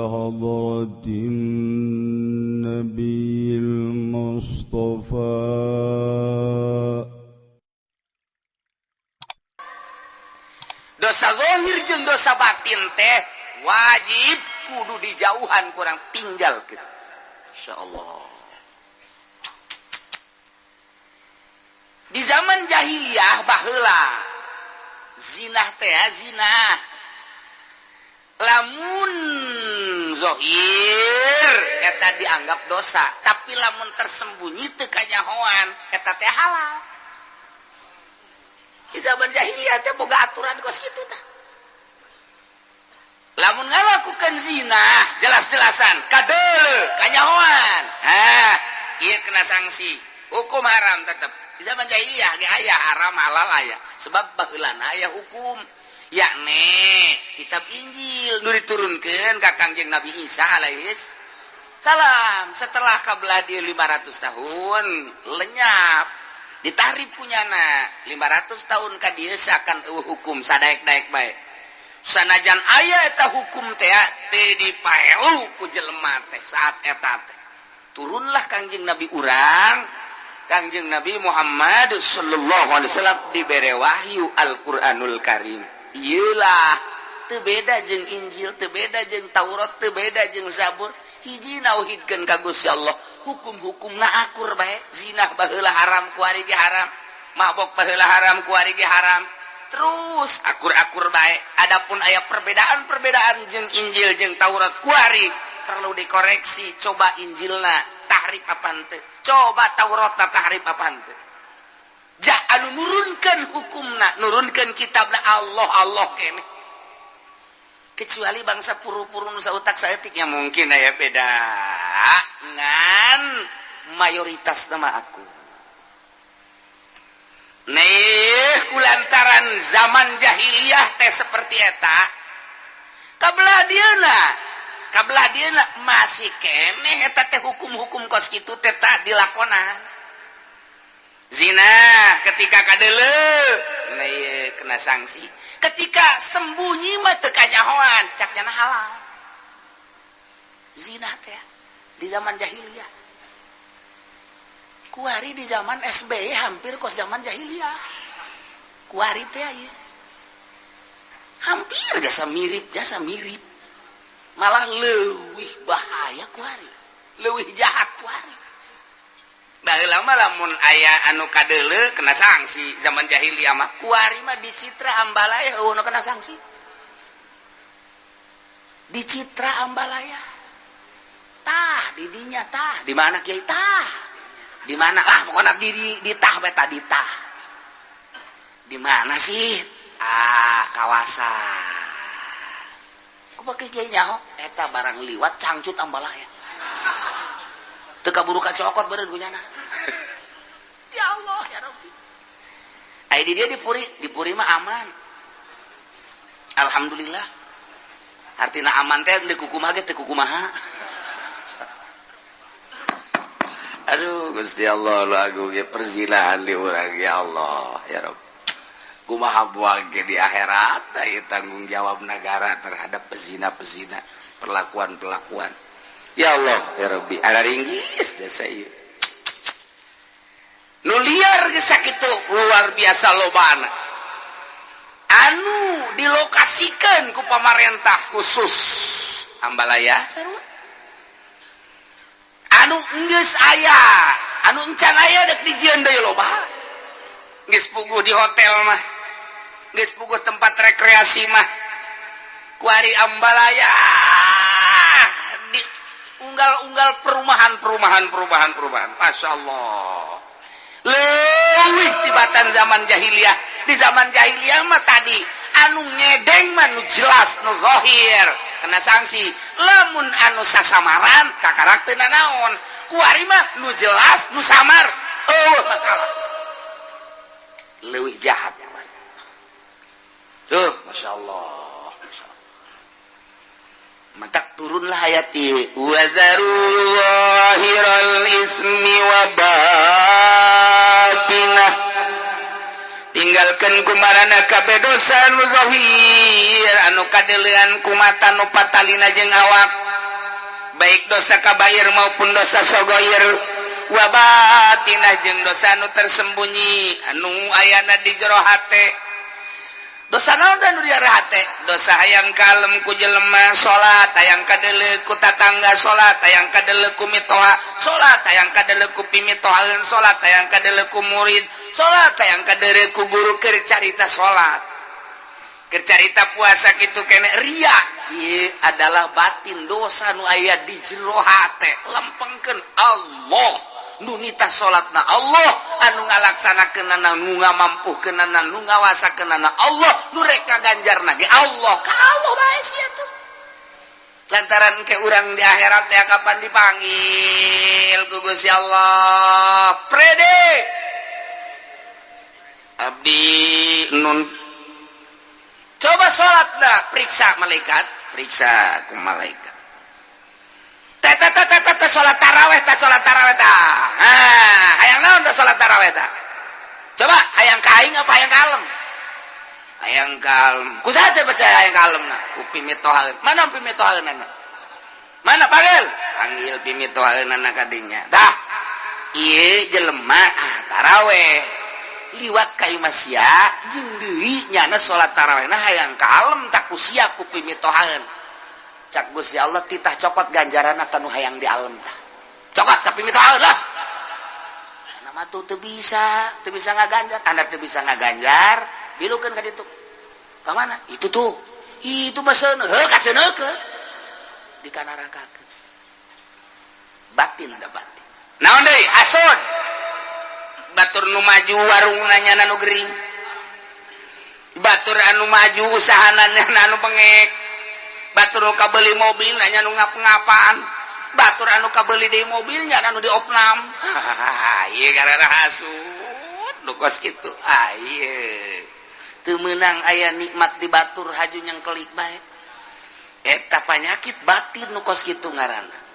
حضرة النبي المصطفى. Dosa zahir jeung dosa batin teh wajib kudu dijauhan, kurang tinggal gitu. Insyaallah. Di zaman jahiliyah baheula zinah teh zinah lamun zahir eta dianggap dosa, tapi lamun tersembunyi teu kanyahoan eta teh halal. Di zaman jahiliyah teh boga aturan kos kitu tah. Lamun ngalakukan zina jelas-jelasan kadeuleu kanyahoan, hah ieu kena sanksi hukum haram tetep. Di zaman jahiliyah ge aya haram halal aya, sebab baheulana aya hukum yakni kitab Injil nu diturunkeun ka Kangjeng Nabi Isa alaihis salam. Setelah kabelah dia 500 tahun lenyap ditarik punyana 500 tahun ka dieu akan hukum sadaek-daek bae. Sanajan aya eta hukum teh teu dipaelu ku jelema teh saat eta teh. Turunlah Kangjeng Nabi urang, Kangjeng Nabi Muhammad sallallahu alaihi wasallam dibere wahyu Al-Qur'anul Karim. Iyalah teu beda jeung Injil, teu beda jeung Taurat, teu beda jeung Zabur. Hiji nauhidkeun ka Gusti Allah, hukum-hukumna akur bae. Zinah baheula haram, kuari ge haram, mabok baheula haram, kuari ge haram. Terus akur-akur bae. Adapun aya perbedaan-perbedaan jeung Injil jeung Taurat kuari perlu dikoreksi. Coba Injilna tahrif apa henteu, coba Tauratna tahrif apa henteu. Ja anu nurunkeun hukumna, nurunkeun kitabna Allah Allah keneh. Kecuali bangsa puru-puru nu sautak saeutik ya mungkin aya beda, ngan mayoritas nama aku. Nih kulantaran zaman jahiliyah teh seperti eta, kabelah dieuna masih keneh eta teh hukum-hukum kos kitu teh tah dilakonan. Zina ketika kadeuleu nih kena sanksi, ketika sembunyi mah teu kanyahoan cak nyana halal. Zina teh di zaman jahiliyah. Kuari di zaman SBY hampir kos zaman jahiliyah. Kuari teh ieu hampir jasa mirip, malah leuwih bahaya kuari, leuwih jahat kuari. Baheula mah lamun aya anu kadeuleu kena sanksi zaman jahiliyah mah. Kuari mah dicitra ambalaya eueuh nu kena sanksi. Dicitra ambalaya. Tah di dinya tah, di mana kiai tah? Di mana lah pokoknya di tah bae tah di tah. Di mana sih? Ah, kawasan. Ku pake kiai nyaho eta barang liwat cangcut ambalaya. Teu kaburu kacokot beureun kunyana. Ya Allah ya Rabbi. Ai di dia di Puri mah aman. Alhamdulillah. Artina aman teh deui kukumaha ge teu kukumaha. Aduh Gusti Allah lagu ge perzinahan di urang ya Allah ya Rabb. Kumaha buang ge di akhirat ieu tanggung jawab negara terhadap pezina-pezina, perlakuan-perlakuan. Ya Allah ya Rabbi, ada ringgis jasa ieu. Nu liar geus sakitu luar biasa lobana. Anu dilokasikeun ku pamarentah khusus Ambalaya sarua. Anu geus aya, anu encan aya dek dijieun deui loba. Geus puguh di hotel mah, geus puguh tempat rekreasi mah. Kuari Ambalaya di unggal-unggal perumahan. Masya Allah. Leuwih tibatan zaman jahiliyah. Di zaman jahiliyah mah tadi anu ngedeng mah nu jelas nu zahir kena sanksi. Lamun anu sasamaran kakarak teu nanaon. Kuari mah nu jelas nu samar eueuh masalah. Leuwih jahat. Tuh, Masya Allah. Matak turunlah ayat ieu wa zarul zahiral ismi wa batinah. Tinggal Tinggalkeun ku maraneh kabeh dosa anu zahir, anu kadeulean ku mata, nu patalina jeung awak, baik dosa kabair maupun dosa sogoir, wa batinah jeung dosa anu tersembunyi, anu ayana di jero hate. Dosa naon nu di jero hate? Dosa hayang kalem ku jelema salat, hayang kadeuleu ku tatangga salat, hayang kadeuleu ku mitoha salat, hayang kadeuleu ku pimitohaeun salat, hayang kadeuleu ku murid salat, hayang kadeuleu ku guru keur carita salat, keur carita puasa, kitu kene ria. Ieu adalah batin, dosa nu aya di jero hate. Lempengkeun, Allah nu nitah salatna, Allah anu ngalaksanakeunana, nu ngamampuhkeunana, nu ngawasakeunana, Allah nu rek ngaganjarna ge Allah. Ka Allah bae sia tuh, lantaran ke urang di akhirat ya kapan dipanggil ku Gusti Allah, "Prede abdi nun, coba salat dah." Periksa malaikat, periksa ku malaikat. Teh salat taraweh teh, salat taraweh tah. Ah, hayang naon teh salat taraweh tah? Coba, hayang ka aing apa hayang kalem? Hayang kalem. Ku saha baca hayang kalem na? Ku pimitohaeun. Mana pimitohaeunana? Mana? Panggil, panggil pimitohaeunana kadinya. Tah, ieu jelema, ah, taraweh liwat ka imah sia jeung deui nyana salat tarawehna hayang kalem tak ku sia, ku pimitohaeun. Cak Gusti Allah, "Titah cokot ganjaran nu hayang di alam tah, cokot tapi mitohaeun lah." Nama tuh teu bisa, teu bisa ngaganjar. Anda teu bisa ngaganjar, bilukeun ka ditu. Ka mana itu tuh? Itu mah seuneu heuh, kaseuneukeun di kanarakakeun. Batin da batin. Naon deui? Hasud. Batur nu maju warung nanya nu gering, batur anu maju usahana anu bengek, batur nu kabeli mobil nanya nu ngap-ngapan, batur anu kabeli deui mobilnya anu diopnam. Ieu karena hasud nu kos kitu. Ah, ieu teu meunang aya nikmat di batur, haju yang kelik bae. Eta panyakit batin nu kos kitu ngaranna.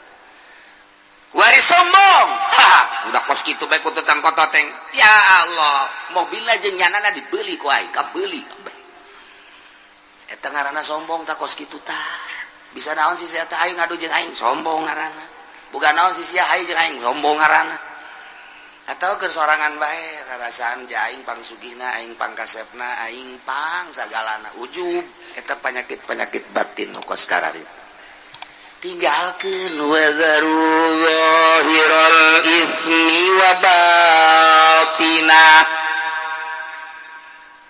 Waris sombong. Ha, udah kos kitu bae ku tutang kototeng. Ya Allah, mobil aja nyanana dibeli ku aing, kabeli kabeh. Eta ngaranna sombong tak kos kitu tah. Bisa naon sih sia teh, ayo ngadu jeung aing, sombong ngaranna. Bukan naon sih sia, ayo jeung aing, sombong ngaranna. Atau keur sorangan bae rarasaan ja aing pang sugihna, aing pang kasepna, aing pang sagalana, ujub. Eta penyakit-penyakit batin nu kos kararitu. Tinggalkeun. Wadzaru zahiral ismi wa batinah.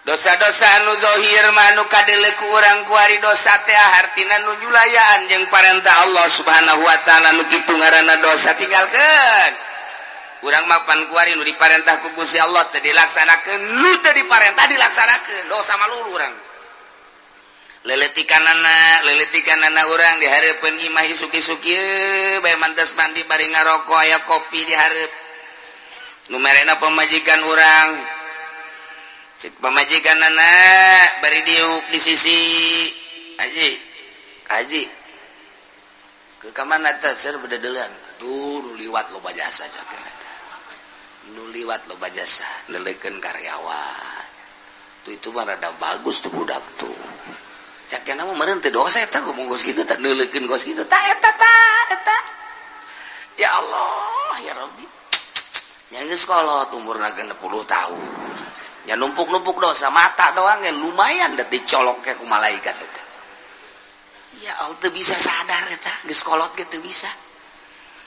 Dosa-dosa anu zahir mah nu kadeuleu ku urang kuari. Dosa teh hartina nu nyulayaan jeung parentah Allah Subhanahu wa taala, nu kitu ngaranna dosa. Tinggalkeun. Urang mah pan kuari nu diparentah ku Gusti Allah teu dilaksanakeun, nu teu diparentah dilaksanakeun, dosa malulu urang. Leletikanana, leletikanana urang di hareupeun imah, isuk-isuk ieu bae mantas mandi bari ngarokok, aya kopi di hareup nu merena pamajikan urang. Cek pamajikan anak bari diuk di sisi, "Haji, haji, ke kamana teh?" "Ser bededeulan tuh, nu liwat loba jasa." Cek eta, "Nu liwat loba jasa, neuleukeun karyawan tuh, itu mah rada bagus tuh budak tuh." Cak mah meureun teu dosa eta ngomong kos kitu tah, neuleukeun kos kitu tah, eta tah, eta. Ya Allah, ya Rabbi, nya geus kolot, umurna 60 tahun ya, numpuk-numpuk dosa. Mata doang ya lumayan dah dicolok kayak ku malaikat eta. Ya Allah, teu bisa sadar eta, geus kolot ge teu bisa.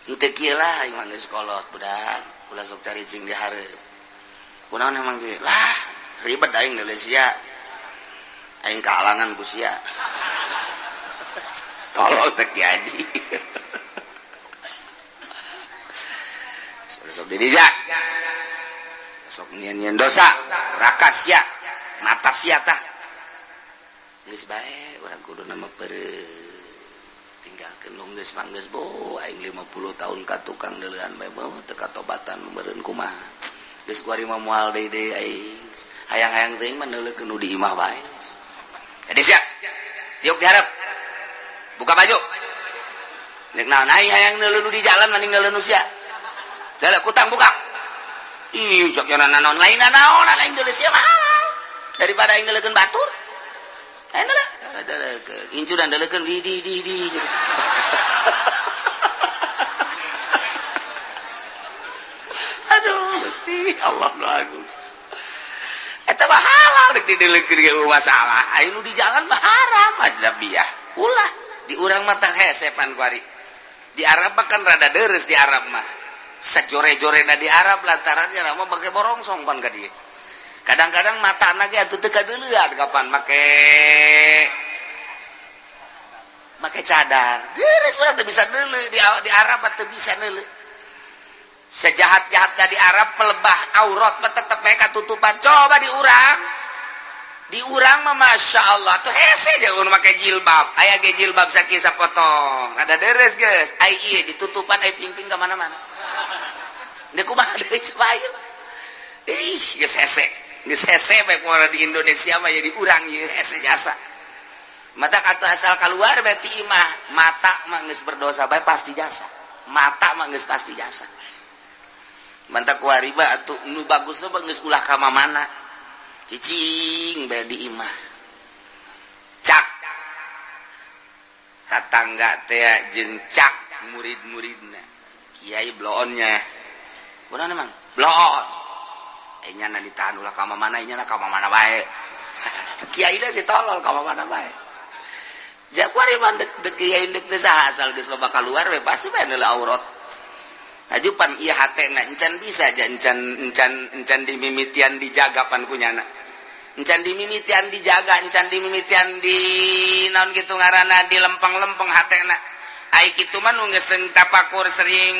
Henteu kieu lah, aing mah geus kolot, budak ulah sok caricing di hareup. Kunaon emang ge lah, ribet aing deuleu sia, aing kahalangan ku sia. Tolol teh Ki Haji. Sok di dia, sok nyian-nyian dosa rakas sia, mata sia tah. Geus bae, urang kudu nama pere tinggalkeun nu geus mah geus. Bo aing 50 tahun ka tukang deuleuan bae, bo teu katobatan, meureun kumaha. Geus kuari mah moal deui deui aing. Hayang-hayang teuing mah neuleukeun nu di imah bae. Jadi sia diuk diharap, buka baju. Nek naon aing hayang neuleuh nu di jalan mending neuleuh nu sia. Dalah kutang buka. Ih, cok jana naon, lain naon, lain deuleuh sia mah halal. Daripada aing deuleukeun batur. Aing lah deleukeun. Incuran deleukeun di di di di. Aduh, Gusti Allah nu agung. Eta mah halal rek dideleukeun ge masalah. Aya nu di jalan mah haram ajnabiyah. Ulah di urang mah tah hese pan kuari. Di Arab mah kan rada deres di Arab mah. Sajore-jorena di Arab lantarannya mah make borongsong pan ka dieu. Kadang-kadang matana ge atuh teu kadeuleuan kapan make make cadar. Deres urang teu bisa deuleu di Arab mah teu bisa deuleu. Sejahat-jahatnya di Arab pelebah aurat mah tetep mereka tutupan. Coba di urang. Di urang mah Masya Allah tuh hese jangan make jilbab. Aya ge jilbab sakieu sapotong. Rada deres geus. Ai ieu ditutupan ai pingping ka mana-mana. Deuk kumaha deui coba ayo. Ih, geus hese. Geus hese bae kumaha di Indonesia mah jadi urang ieu hese jasa. Mata kata asal keluar berarti imah mata mah geus berdosa bae pasti jasa. Mata mah geus pasti jasa. Mantap kuari mah atuh nu bagus mah geus ulah ka mana. Cicing bae di imah. Cak tatangga teh jeung cak murid-muridna. Kiai bloonnya. Kunaon emang? Bloon. Nya ditahan ulah ka mana nya ka mana bae. Kiai si tolol ka mana bae. Ja kuari mah dek dek kiai dek teh saha asal geus loba kaluar we pasti bae neuleuh aurat. Ajupan ieu hatena encan bisa aja encan encan encan dimimitian dijaga pan kunyana. Encan dimimitian dijaga, encan dimimitian di naon kitu ngaranna di lempeng-lempeng hatena. Ai kitu mah nu geus sering tapakur sering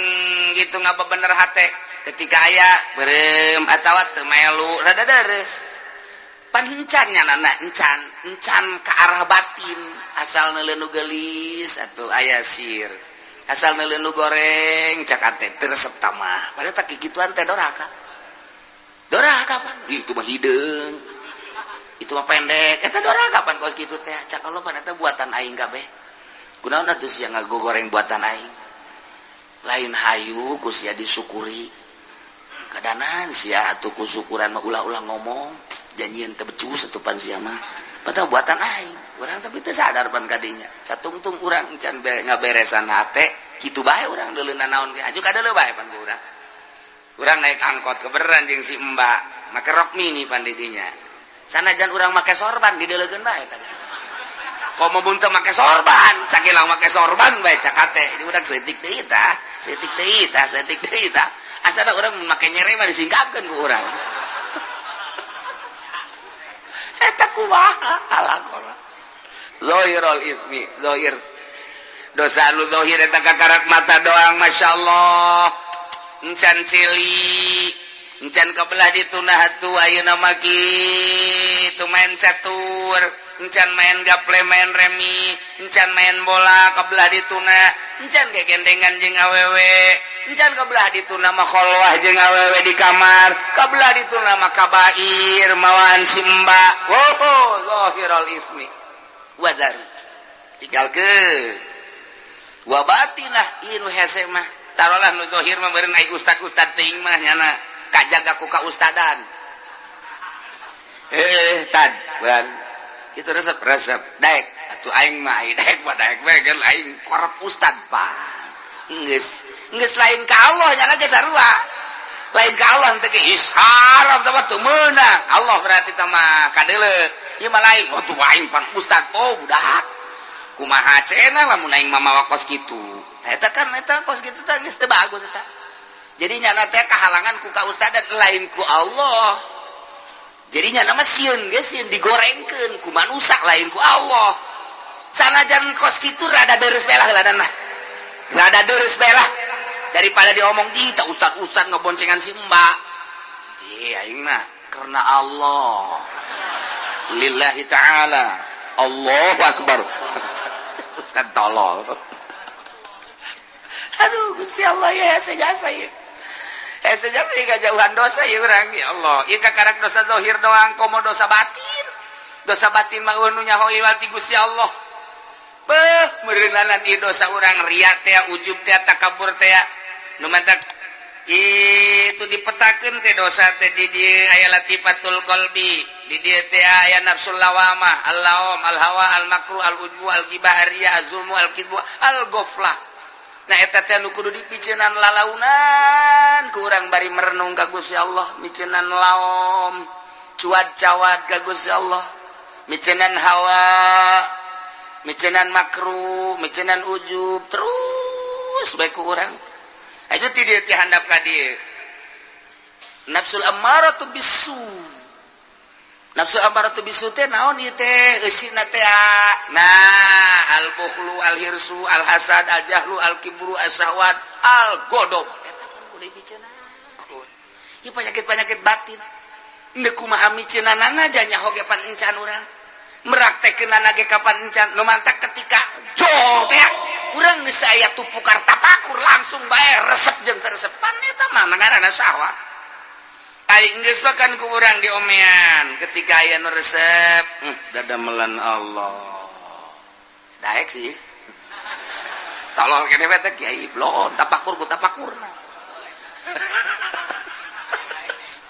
gitu ngabebener hate. Ketika aya beureum atawa teu melu rada deres. Pan encan nyanana encan, encan ke arah batin asal neuleuh nu geulis atuh aya sir. Asal neuleuh nu goreng cak ate teu resep tamah. Padahal tak kikituan teh doraka. Doraka pan. Ih, itu mah hideung. Itu mah pendek. Eta doraka pan kos kitu teh. Cak Allah pan eta buatan aing kabeh. Kunaon atuh sia ngagogoreng buatan aing. Lain hayu ku sia disyukuri. Kadanan sia atuh ku syukuran mah ulah-ulah ngomong. Janjian teu becus atuh pan sia mah. Padahal buatan aing. Urang tapi teu sadar pan kadinya. Satungtung urang encan ngaberesan hate, kitu bae urang deuleuna naon ge. Aju kadeuleu bae pan ku urang. Urang naik angkot keberan jeung si Mbak, make rok mini pan di dinya. Sanajan urang make sorban dideuleukeun bae tadi. Komo mun teu make sorban, sakilang make sorban bae cak hate. Di urang seutik deui tah, seutik deui tah, seutik deui tah. Asana urang make nyere mah disingkapkeun ku urang. Eta kumaha alakona. Zahirul ismi, zahir. Dosa lu zahir eta kakarak mata doang, Masya Allah. Encan cili, encan kebelah ditunah atuh ayeuna mah kitu main catur, encan main gaple, main remi, encan main bola kebelah dituna, encan gegendengan jeung awewe, encan kebelah dituna mah kholwah jeung awewe di kamar, kebelah dituna mah kabair mawaan simba. Oh, zahirul ismi. Wadar tinggalkeun. Wa batinah ieu nu hese mah. Tarolah nu zahir mah meureun ai ustad-ustad teuing mah nyana kajaga ku kaustadan. Tad, bulan. Itu resep-resep daek atuh aing mah ai daek mah daek we kan aing korep ustad pak. Geus geus lain ka Allah nyana ge sarua. Lain ka Allah teh ge haram teh mah teu meunang. Allah berarti teh mah kadeuleu. Ieu mah lain, oh tuh aing pan ustad, oh budak. Kumaha cenah lamun aing mah mawa kos kitu. Eta kan eta kos kitu teh geus teu bagus eta. Jadi nyana teh kahalangan ku kaustadan lain ku Allah. Jadi nyana mah sieun ge sieun digorengkeun ku manusa lain ku Allah. Sanajan kos kitu rada deres belah heula nah. Rada deres belah daripada diomong di tah ustad-ustad ngeboncengan si mbak. Ih aing mah karena Allah. Lillahi ta'ala. Allahu akbar. Ustad tolol. Aduh Gusti Allah ya hese jasa ieu. Hese jasa ieu kajauhan dosa ieu urang ya Allah. Ieu kakarak dosa zahir doang komo dosa batin. Dosa batin mah nu nyaho ieu ti Gusti Allah. Beuh meureunanan ieu dosa urang riya teh ujub teh takabur teh. Nu mantak itu dipetakeun teh dosa teh di dieu aya latifatul qalbi. Di dieu teh aya nafsul lawamah, al-laum, al-hawa, al-makru, al-ujbu, al-ghibah, ar-riya, az-zulmu, al-kidbu, al-ghaflah. Nah, eta teh nu kudu dipiceunan lalaunan ku urang bari merenung ka Gusti Allah, miceunan laom, cuad cawat ka Gusti Allah, miceunan hawa, miceunan makru, miceunan ujub, terus bae ku urang. Ayo ti dieu ti handap ka dieu. Nafsul ammaratu bisu. Nafsu ammaratu bisu teh naon ieu teh eusina teh? Nah, al bukhlu, al hirsu, al hasad, al jahlu, al kibru, as syahwat, al godob. Eta kan kudu dipiceunan. Ieu penyakit-penyakit batin. Ndek kumaha miceunanana nyaho ge pan encan urang. Meraktekeunana ge kapan encan. Nu mantak ketika jol teh urang geus aya tupukar tapakur langsung bae resep jeung teu resep, pan eta mah ngaranna syahwat. Ari geus kan ku urang diomean ketika aya nu resep, dadamelan Allah. Daek sih. Tolol kene teh kiai blon tapakur ku tapakurna.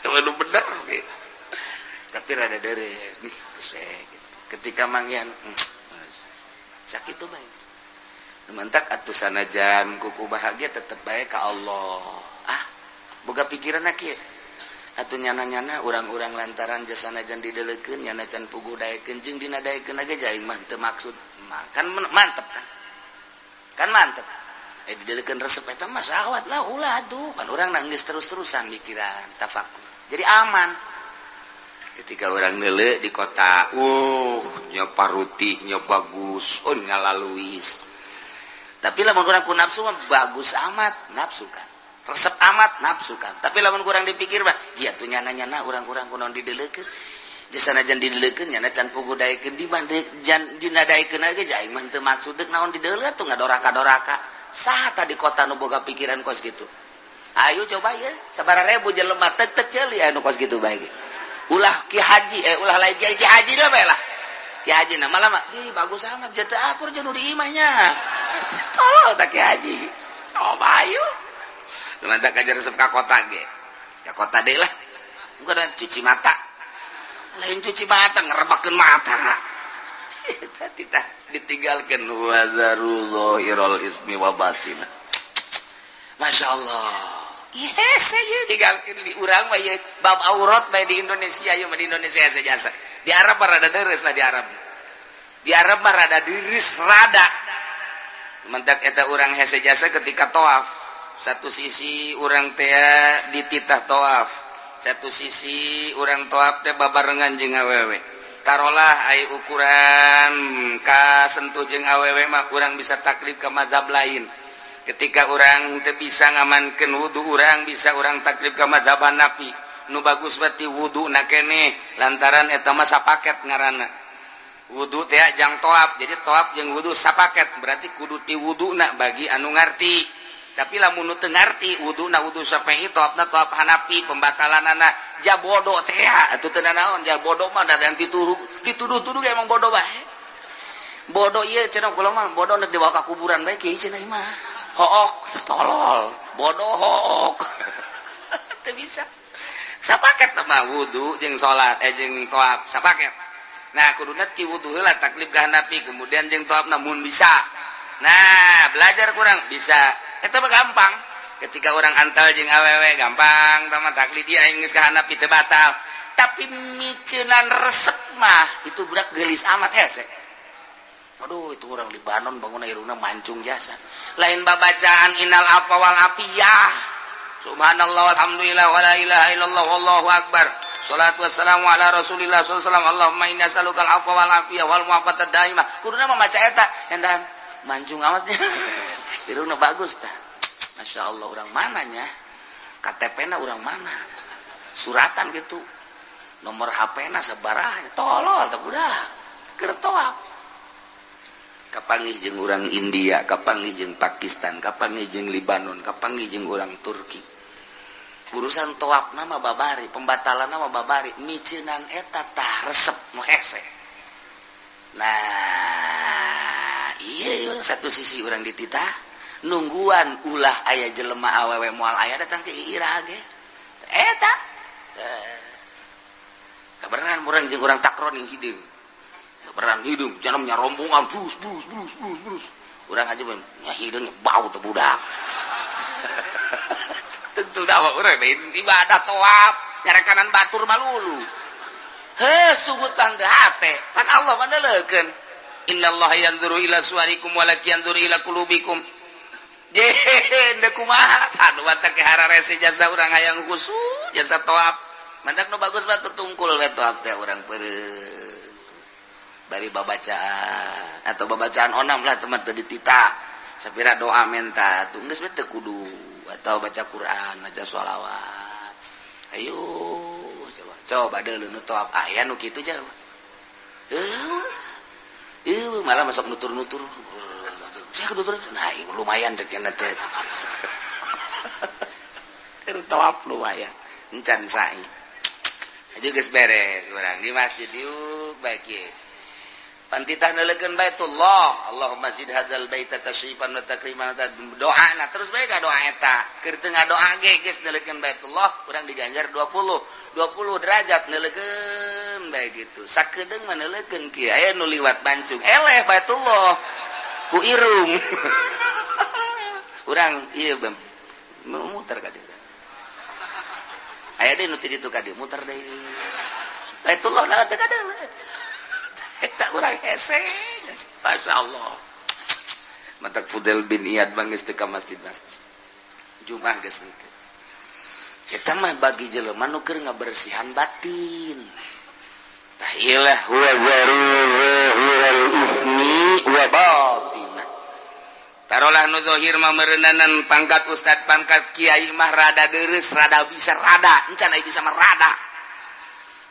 Itu bener gitu. Tapi rada dere gitu. Ketika manggihan sakit tuh baik. Mantak atuh sanajan kuku bahagia tetep baik ka Allah. Ah, boga pikiran kieu. Atuh nyana-nyana urang-urang lantaran jasanajan didelekeun, nyana can puguh daekeun jeung dina daekeun ge aing mah teu maksud. Kan mantep kan? Kan mantep. Eh, didelekeun resep eta mah syahwat lah, ulah atuh. Pan urang geus terus-terusan mikiran tafakur. Jadi aman. Ketika orang nele di kota, nya parutihnya bagus, oh ngalaluis. Tapi lamun kurang ku nafsu mah bagus amat, nafsu kan. Resep amat, nafsu kan. Tapi lamun kurang dipikir mah, jia tuh nyana-nyana urang-urang kunaon didelekeun. Jasanajan didelekeun nyana can puguh daekeun di jan dina daekeun ge aing mah teu maksud deuk naon dideleut tuh ngadoraka-doraka. Saha tah di kota nu boga pikiran kos gitu? Ayo coba ya, sabaraha ribu jelema teu teu ceuli anu kos gitu bae ge. Ulah ki haji, ulah lain ki haji lah bae lah. Ki haji na malah mah, ih bagus amat jatuh akur jeung nu di imahnya. Tolol tak ki haji. Coba ayo. Mantap aja resep ka kota ge. Ka kota deui lah. Bukan cuci mata. Lain cuci mata ngerebakeun mata. Eta titah ditinggalkeun wazaru zahiral ismi wa batina. Masya Allah. Yes, saya digalkeun di urang mah ieu bab aurat bae di Indonesia, ieu mah di Indonesia jasa. Di Arab mah rada deres lah di Arab. Di Arab mah rada deres rada. Mentak eta urang hese jasa ketika toaf. Satu sisi urang teh dititah toaf. Satu sisi urang toaf teh babarengan jeung awewe. Tarolah ai ukuran kasentuh jeung awewe mah urang bisa taklid ke mazhab lain. Ketika orang teu bisa ngamankeun wudu, urang bisa urang taklid ke mazhab Hanafi. Nu bagus berarti wudu na keneh lantaran eta mah sapaket ngaranna. Wudu teh jang toaf, jadi toaf jeung wudu sapaket, berarti kudu ti wuduna bagi anu ngarti. Tapi lamun nu teu ngarti wuduna wudu Syafi'i, toafna toaf Hanafi, pembatalanana ja bodoh teh atuh teu nanaon, ja bodoh mah da yang dituduh-tuduh ge emang bodoh bae. Bodoh ieu cenah kula mah bodoh nek dibawa ka kuburan bae kieu cenah mah. Hook tolol, bodoh hook. Teu bisa. Sapaket mah wudu jeung salat jeung toaf sapaket. Nah, kuduna ti wudu heula taklid ka Hanafi, kemudian jeung toafna mun bisa. Nah, belajar kurang bisa. Eta mah gampang. Ketika orang antal jeung awewe gampang, tama taklid ieu aing geus ka Hanafi teu batal. Tapi miceunan resep mah itu budak geulis amat hese. Aduh, itu orang Libanon bangun irungna mancung jasa. Lain babacaan innal afwa wal afiyah. Subhanallah walhamdulillah wala ilaha illallah wallahu akbar. Salatu wassalamu ala Rasulillah sallallahu alaihi wasallam. Allahumma inni as'aluka al-afwa wal afiyah wal mu'afata daimah. Kuduna mah maca eta endan mancung amatnya. Irungna bagus tah. Masya Allah, orang mananya? KTP-na orang mana? Suratan gitu. Nomor HP-na sabaraha? Tolol tah budak. Keur toaf. Kapanggih jeung urang India, kapanggih jeung Pakistan, kapanggih jeung Libanon, kapanggih jeung urang Turki. Urusan toaf nama babari, pembatalan nama babari, miceunan eta tah resep nu hese. Nah, iya satu sisi urang dititah nungguan ulah aya jelema awewe moal aya datang ke ira ge. Eta. Kabeneran urang jeung urang takron yang hideung. Kabeneran hideung, jangan rombongan brus brus brus brus brus. Urang aja nya hideung bau teh budak. Tentu dah urang ibadah tawaf nyarekanan batur malulu. Heh, sugutan teh hate, pan Allah mah neuleukeun. Innallaha yanzuru ila suwarikum walakin yanzuru ila qulubikum. Je, deuk kumaha? Anu teh hararese jasa urang hayang khusyuk jasa tawaf. Mantak nu bagus mah tungkul we tawaf teh urang peureum. Bari babacaan atau babacaan onam lah teman teu ditita. Sapira doa menta tuh geus we teu kudu atau baca Quran, baca sholawat. Ayo coba coba deuleu nu tawaf aya nu kitu jauh. Malah masuk nutur-nutur. Saya nutur, nah lumayan cek teh. Keur tawaf lumayan. Encan sa'i. Aja geus beres urang di masjid yuk baik ye. Pantitah neuleukeun Baitullah, Allahumma zid hadzal baita tasyrifan wa takriman, doa na terus bae ka doa eta. Keur teu ngadoa ge geus neuleukeun Baitullah, urang diganjar 20 20 derajat neuleukeun bae gitu. Sakedeung mah neuleukeun kieu aya nu liwat bancung. Eleh Baitullah ku irung. Urang ieu muter ka dieu. Aya deui nu ti ditu ka dieu muter deui. Baitullah na teu kadeuleu. Eta urang hese. Masya Allah. Matak Fudel bin Iyad bangis teu ka masjid-masjid. Jumat geus henteu. Eta mah bagi jelema nu keur ngabersihan batin. Tah ilah huwa zahiral ismi wa batinah. Tarolah nu zahir mah meureunanan pangkat ustad pangkat kiai mah rada deureuss, rada bisa rada, encan aya bisa mah rada.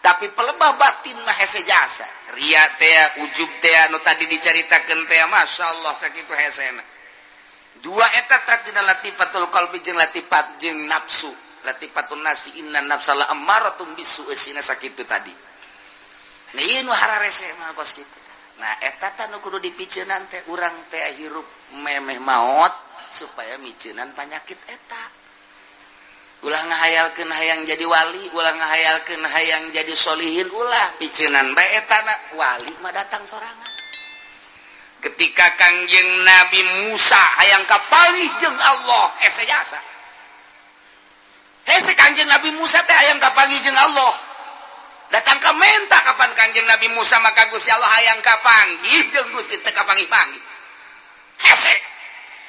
Tapi pelebah batin mah hese jasa. Ria teh, ujub teh nu tadi dicaritakeun teh, masyaallah sakitu hesena. Dua eta tadina latifatul qalbi jeung latifat jeung nafsu. Latifatun nasi inna nafsa la ammaratum bisu eusina sakitu tadi. Nah ieu nu hararese mah kos kitu. Nah eta tah nu kudu dipiceunan teh urang teh hirup memeh maot supaya miceunan panyakit eta. Ulah ngahayalkeun hayang jadi wali, ulah ngahayalkeun hayang jadi solihin, ulah piceunan bae eta na wali mah datang sorangan. Ketika Kangjeng Nabi Musa hayang kapanggih jeung Allah, hese jasa. Hese Kangjeng Nabi Musa teh hayang kapanggih jeung Allah. Datang ka menta kapan Kangjeng Nabi Musa maka Gusti Allah hayang kapanggih jeung Gusti teu kapanggih-panggih. Hese.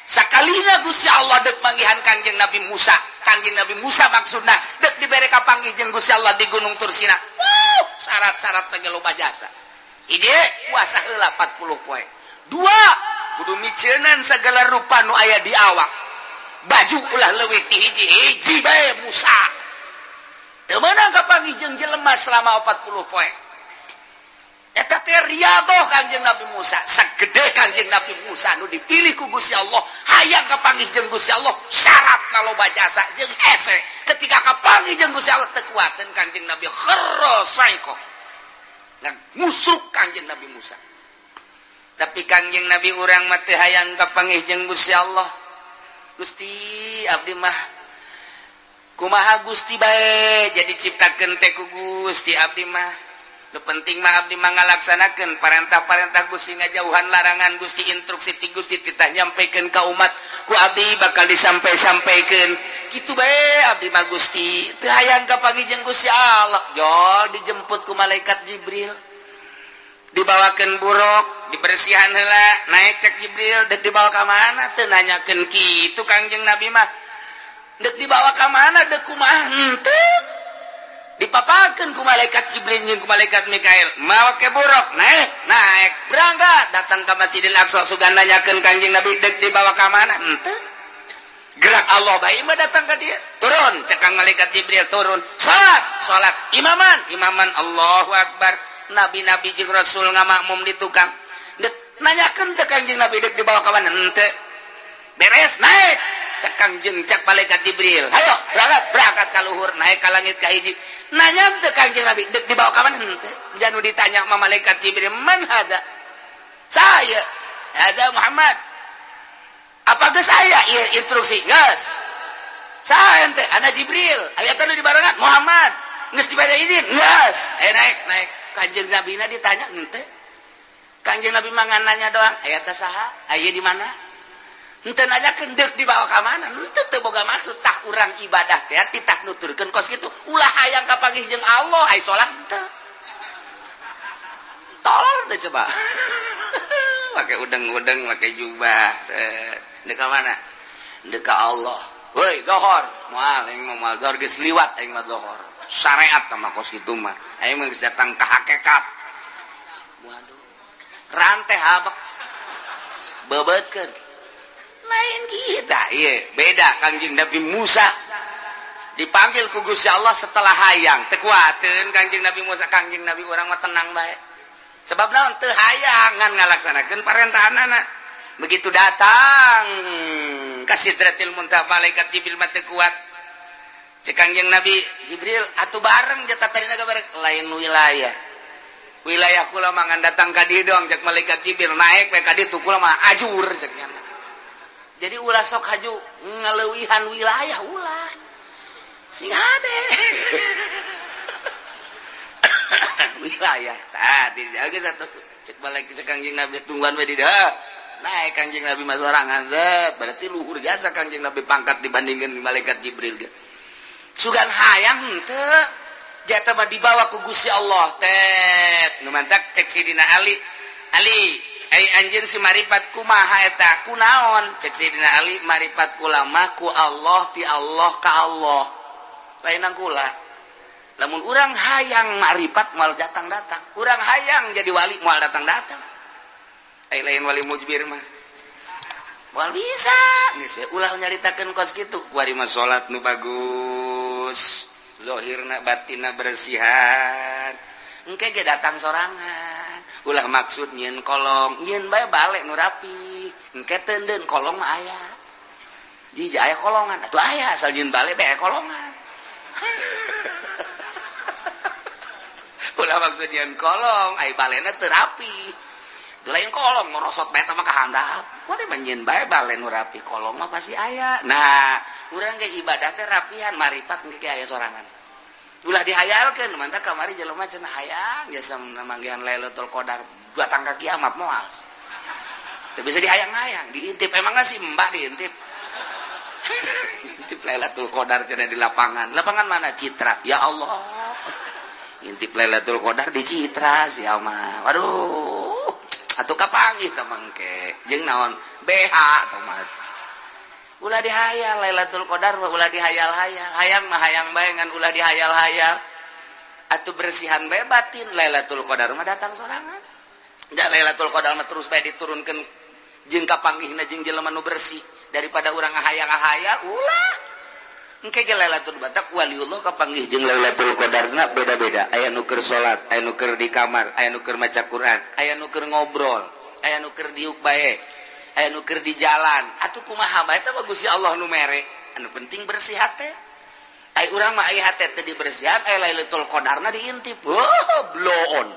Sakalina Gusti Allah dek manggihan Kangjeng Nabi Musa. Kangjeng Nabi Musa maksudna dek dibere kapanggih jeung Gusti Allah di Gunung Tursina. Wuh, syarat-syarat teh loba jasa. Hiji, puasa heula 40 poe. Dua, kudu miceunan segala rupa nu aya di awak. Baju ulah leuwih ti hiji, hiji bae Musa. Teu meunang kapanggih jeung jelema selama 40 poe. Eta teh riyadhah Kangjeng Nabi Musa. Sagede Kangjeng Nabi Musa nu dipilih ku Gusti Allah, hayang kapanggih jeung Gusti Allah, syaratna loba jasa jeung hese. Ketika kapanggih jeung Gusti Allah teu kuateun Kangjeng Nabi kharra saiko. Ngusruk Kangjeng Nabi Musa. Tapi Kangjeng Nabi urang mah teu hayang kapanggih jeung Gusti Allah. Gusti abdi mah kumaha Gusti bae jadi ciptakeun teh ku Gusti abdi mah. Nu penting mah abdi mah ngalaksanakeun parentah-parentah Gusti, ngajauhan larangan Gusti, instruksi ti Gusti titah nyampaikan ka umat ku abdi bakal disampai-sampaikeun. Kitu bae abdi mah Gusti, teu hayang kapanggih jeung Gusti Allah. Jol dijemput ku malaikat Jibril. Dibawakeun buruk, dibersihan heula, naik cek Jibril, dek dibawa ka mana teu nanyakeun kitu Kangjeng Nabi mah. Dek dibawa ka mana dek kumaha henteu. Dipapakeun ku malaikat Jibril jeung ku malaikat Mikail. Mawa ke buruk, naik, naik, berangkat datang ke Masjidil Aqsa sugan nanyakeun Kangjeng Nabi dek dibawa ka mana henteu. Gerak Allah bae mah datang ka dia. Turun cek kang malaikat Jibril turun. Salat, salat, imaman, imaman Allahu Akbar. Nabi-nabi jeung Rasul ngamakmum di tukang. Dek nanyakeun teh Kangjeng Nabi dek dibawa ka mana henteu. Beres naik cek Kangjeng cek malaikat Jibril. Hayo berangkat, berangkat ka luhur, naik ka langit ka hiji. Nanya teh Kangjeng Nabi dek dibawa ka mana henteu. Janu ditanya sama malaikat Jibril, "Man hada?" Saya, hada Muhammad. Apa geus aya ieu instruksi? Geus. Saya ente, ana Jibril. Aya teh nu dibarengan Muhammad. Geus dibere izin geus naik naik. Kanjeng Nabina ditanya henteu. Kanjeng Nabi mah nanya doang, aya teh saha? Aya di mana? Henteu nanyakeun deuk dibawa ka mana? Henteu teu boga maksud. Tah urang ibadah teh titah nuturkeun kos kitu. Ulah hayang kapanggih jeung Allah, ai salat henteu. Tolol teh coba. Pakai udeng-udeng, pakai jubah. Set. Deuk ka mana? Deuk ka Allah. Woi, zohor. Moal aing mah moal zohor geus liwat aing mah zohor. Syariat mah kos kitu mah. Aing mah geus datang ka hakikat. Waduh. Rantai habak. Bebeutkeun. Lain kita, ieu beda Kangjeng Nabi Musa. Dipanggil ku Gusti Allah setelah hayang. Teu kuateun Kangjeng Nabi Musa, Kangjeng Nabi urang mah tenang bae. Sebab naon teu hayang ngan ngalaksanakeun parentahanana. Begitu datang ka Sidratil Muntaha malaikat Jibril mah teu kuat. Cek Kangjeng Nabi Jibril atuh bareng jatah tadina bareng lain wilayah. Wilayah kula mah ngan datang ka dieu doang cek malaikat Jibril naik we ka ditu kula mah ajur cek nya. Jadi ulah sok haju ngaleuwihan wilayah ulah. Sing hade. Wilayah tah dijaga satu cek balik cek Kangjeng Nabi tungguan we di dieu. Naik Kangjeng Nabi mah sorangan zet berarti luhur jasa Kangjeng Nabi pangkat dibandingkan malaikat Jibril ge. Sugan hayang henteu jatah mah dibawa ku Gusti Allah tet nu mantak cek Sidina Ali. Ali ai anjeun si maripat kumaha eta kunaon cek Sidina Ali maripat kula mah ku Allah ti Allah ka Allah lainan kula. Lamun urang hayang maripat moal datang-datang, urang hayang jadi wali moal datang-datang. Ai lain wali mujbir mah moal bisa. Geus ulah nyaritakeun kos kitu kuari mah salat nu bagus, zahirna batinna bersihan. Engke ge datang sorangan. Ulah maksud nyieun kolong, nyieun bae balik nu rapi. Engke teundeun kolong mah aya. Jiji aya kolongan, atuh aya asal nyieun balik bae kolongan. Ulah maksud nyieun kolong, ai balena teu rapi. Itu lain kolong ngorosot bae mah ka handap. Kuari mah nyieun bae bale nu rapi, kolong mah pasti aya. Nah, urang ge ibadah teh rapihan, maripat engke ge aya sorangan. Ulah dihayalkeun, mantap kamari jelema cenah hayang jasa manggihan Lailatul Qadar datang ka kiamat moal. Teu bisa dihayang-hayang, diintip emangna si Mbah diintip. Intip Lailatul Qadar cenah di lapangan. Lapangan mana? Citra. Ya Allah. Intip Lailatul Qadar di Citra sia mah. Waduh. Atuh kapanggih teh mangke. Jeung naon? BH teh mah. Ulah dihayal Lailatul Qadar mah ulah dihayal-hayal. Hayang mah hayang bae ngan ulah dihayal-hayal. Atuh bersihan bae batin Lailatul Qadar mah datang sorangan. Da Lailatul Qadar mah terus bae diturunkeun jeung kapanggihna jeung jelema nu bersih daripada urang ngahayang-ngahayal ulah. Engke ge Lailatul Batak waliullah kapanggih jeung Lailatul Qadarna beda-beda. Aya nu keur salat, aya nu keur di kamar, aya nu keur maca Quran, aya nu keur ngobrol, aya nu keur diuk bae, aya nu keur di jalan. Atuh kumaha bae teh Gusti Allah nu mere. Anu penting bersih hate. Ai urang mah ai hate teh dibersihan, ai Lailatul Qadarna diintip. Oh, bloon.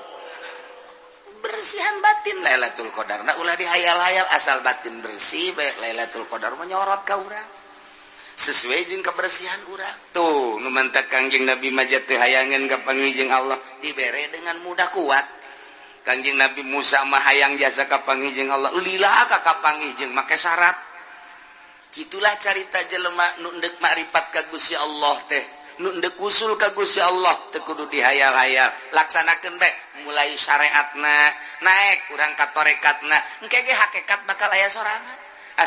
Bersihan batin Lailatul Qadarna ulah dihayal-hayal, asal batin bersih bae Lailatul Qadar mah nyorot ka urang. Sesuai jeung kebersihan urang. Tuh nu mantak Kangjeng Nabi mah teu hayangeun ka panggih jeung Allah dibere dengan mudah kuat. Kangjeng Nabi Musa mah hayang jasa ka panggih jeung Allah lila ka kapanggih jeung make syarat. Kitulah carita jelema nu endek makrifat ka Gusti Allah teh, nu endek usul ka Gusti Allah teu kudu dihayal-hayal, laksanakeun bae mulai syariatna naik urang ka torekatna, engke ge hakikat bakal aya sorangan.